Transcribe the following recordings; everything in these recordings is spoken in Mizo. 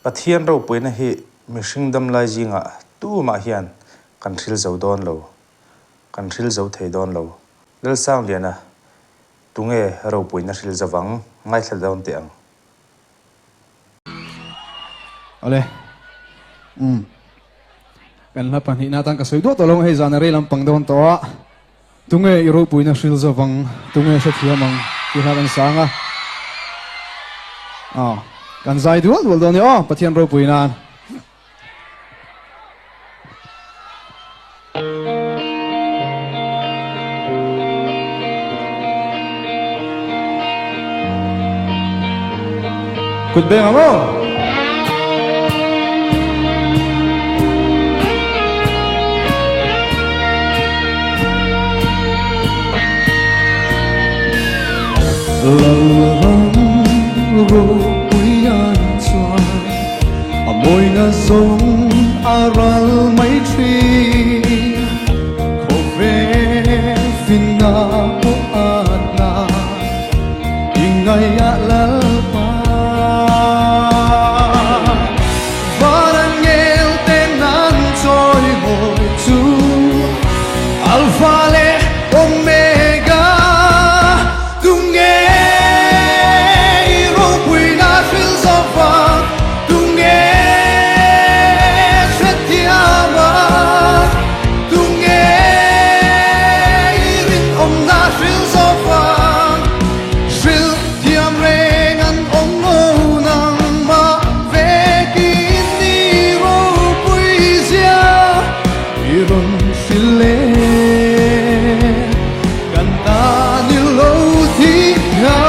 Pathian ropuina hi mihring damlai zingah tumah hian kan hril zo dawn lo, kan hril zo thei dawn lo. Lalsangliana, tunge ropuina hril zovang ngaithla dawn teh ang. Awle. Umm. Kan hla pahnihna atan ka sawi duah tawh lo ang hei zan a rei lampang dawn tawh a. Tunge i ropuina hril zovang, tunge hrethiam ang tih hla kan sang a. Aw, kan zai dual dual dawn nia aw, Pathian ropui nan. Kut beng ang aw. Lalram ropuian chuan a mawina zawng a ral mai thin. Khawvel finna pawh atna i ngaihah Lalpa. Van angel ten an chawi hawi chu Alpha leh Omega tunge i ropuina hril zawk vang tunge hrethiam a tunge i rinawmna hril zawk vang hril thiam reng an awm lo nangmah vekin i ropui zia i rawn hril le kan tan i lo thi a.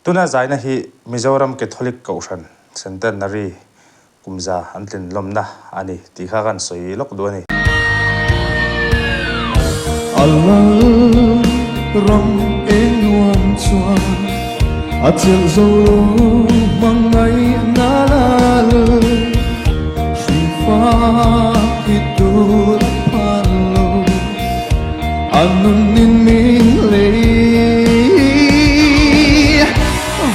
Tuna zaina hi Mizoram Catholic Kohhran Centenary kumza an tlin lawmna a ni tih kha kan sawi lawk duh a ni. A lal ram eng nuam chuan a chelh zo lo hmangaihna lal hrifa hi tur a phan lo a nunin min lei.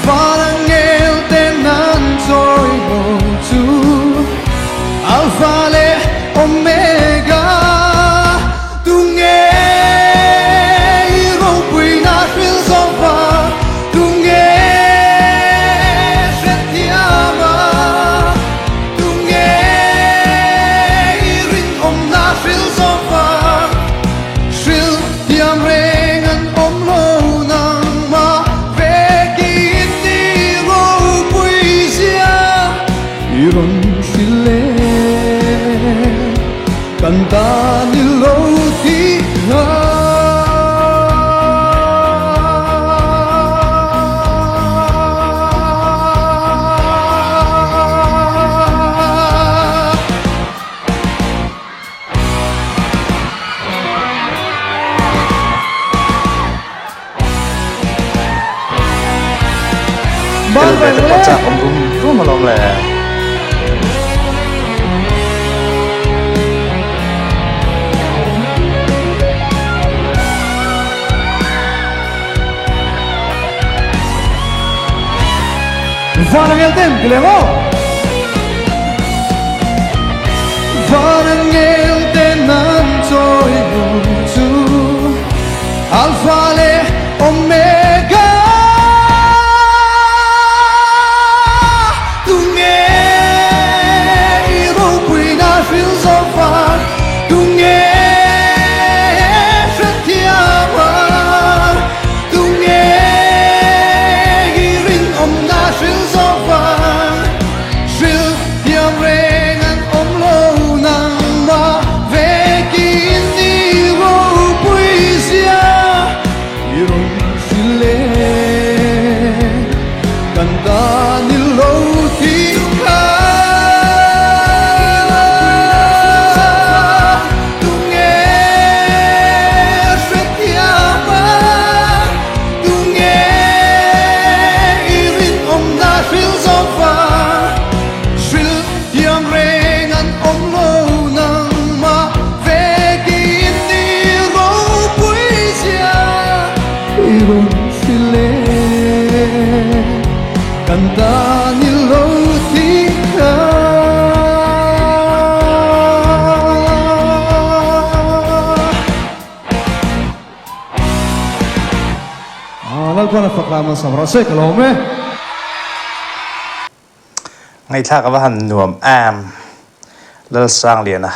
Van angel ten an chawi ho chu Alpha leh Omega tunge i ropuina hril zawk a tunge hrethiam a tunge i rinawmna hril zawk a hril thiam reng an awm lo nangmah vekin i ropui zia i rawn hril le kan tan i lo ti a. Tel ve te pawh chak awm rum rum alawm le. Van angel ten ti leng aw. Van angel ten an chawi ho chu Alpha leh Omega Tunge i ropuina hril zawk Tunge hrethiam a Tunge i rinawmna hril zawk vang Hril thiam reng an awm lo nangmah. Kan tan i lo thi kha. Lalpan a fak la malsawm rawh se ka lawm e. Ngaihthlak a va han nuam em. Lalsangliana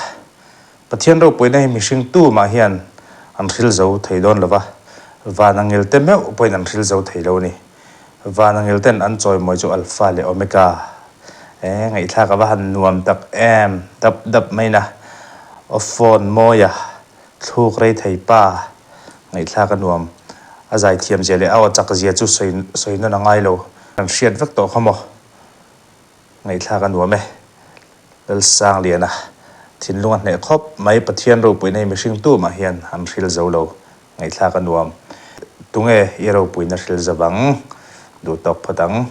Pathian ropuina hi mihring tumah hian an hril zo thei dawn lo va, van angel te meuh pawhin an hril zo thei lo a ni. Van angel ten an chawimawi chu Alpha leh Omega. E, ngaihthlak a va han nuam tak em, dap dap mai na. Aw phone mawi a, thluk rei thei pa, ngaihthlak a nuam. A zaithiam zia leh a aw chak zia chu sawi sawi nawn a ngai lo. Kan hriat vek tawh kha maw. Ngaihthlak a nuam e. Lalsangliana thinlung a hneh khawp mai Pathian ropuina hi mihring tumah hian an hril zo lo. Ngaihthlak a nuam. Tunge i ropuina hril zavang? Duh tawk phawt ang.